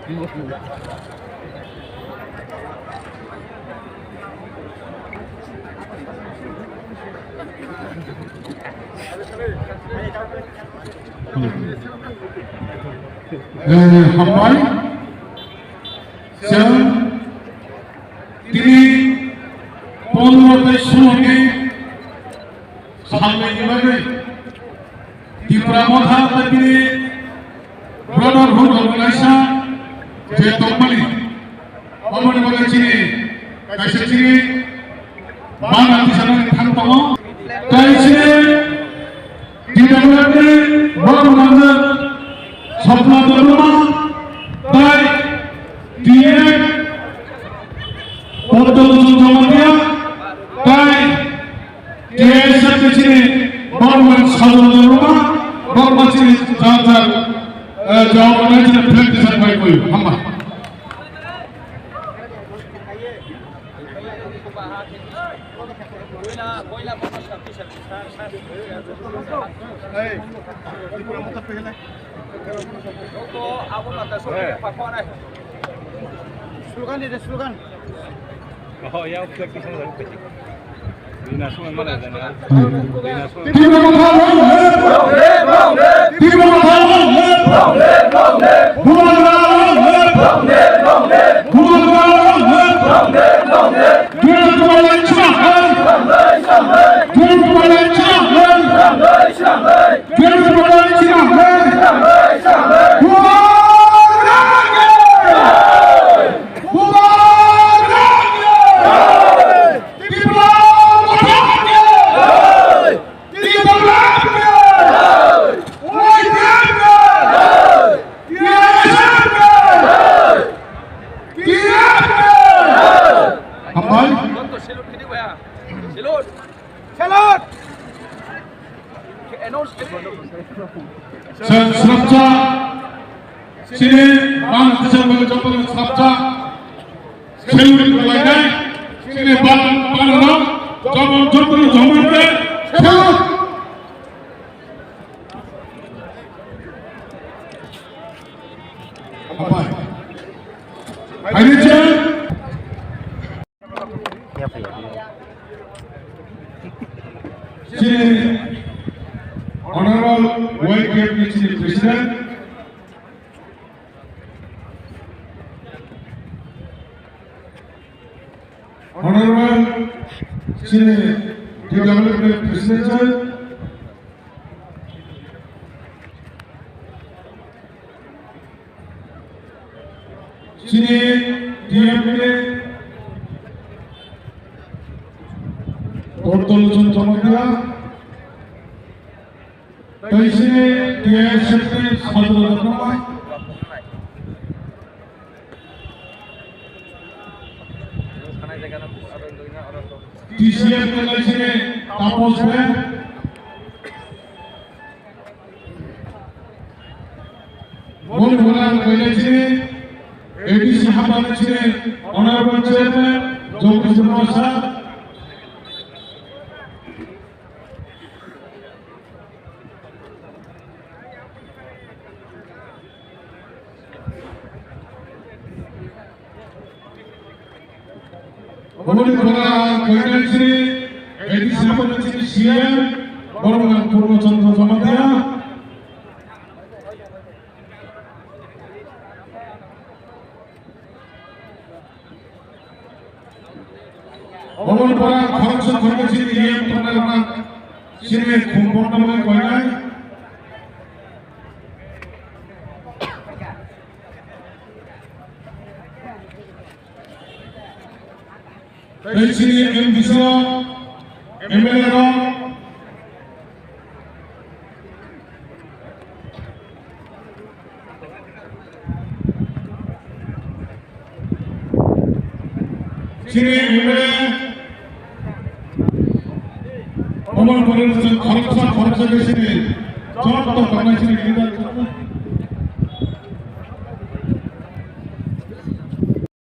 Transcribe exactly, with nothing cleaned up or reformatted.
Eh, hambai. Chwng tini pondro tei sulo ni salnwi ni bagwi Tipra Motha tei bini Brotherhood Organization je tongmani, aboni bagwi chini kaisa chini bana tisanani thang tongo. Tei chini T W F ni borok manjak Swapna Debbarma tei T F Poddolochon Jamatia tei T S F ni chini borok manjak Sajal Debbarma, borok manjak chini jar jar, eh, jawab manai chini flag tisani bai koi. Hambai. Slogan de, slogan. Oh, ya, practice. Dina sungai mana jana? Dina sungai. Tipra Motha long live! Tipra Motha long live! Bubagra long live! Bubagra long live! Kiran Kumar Lai chwng hai! Kiran Kumar Lai chwng hai! Kiran Kumar Lai chwng hai! Bubagra! Bubagra! Tipra Motha! Tipra Motha! Hambai. Salute! Chwng swrapsa, chini bang kisa bang joto swrapsa, salute khlainai, chini bang, bang rok, joto, joto, joto, salute. Hambai. Hai, chwng. Chini Honorable Y K F ni chini President, Honorable chini T W F ni President, chini T M P Poddolochon Jamatia, tei chini T S F ni Sajal Debbarma, T C F ni lai chini Taposh Bey, Boni bwrang kainai chini A D C hapani chini Honorable Chairman Jagdish Debbarma sir. Boni bwrang kainai chini A D C hapani chini C M, borok nang Purno Chandra Jamatia. Oboni pore ang khoroksa khoroksa chini E M tongnai rok ang chini khum bondhomani koinai. Tei chini M D C rok, M L A rok, chini M L A, omo ni pore chwng khoroksa khoroksa khe chini joto tongnai chini leader.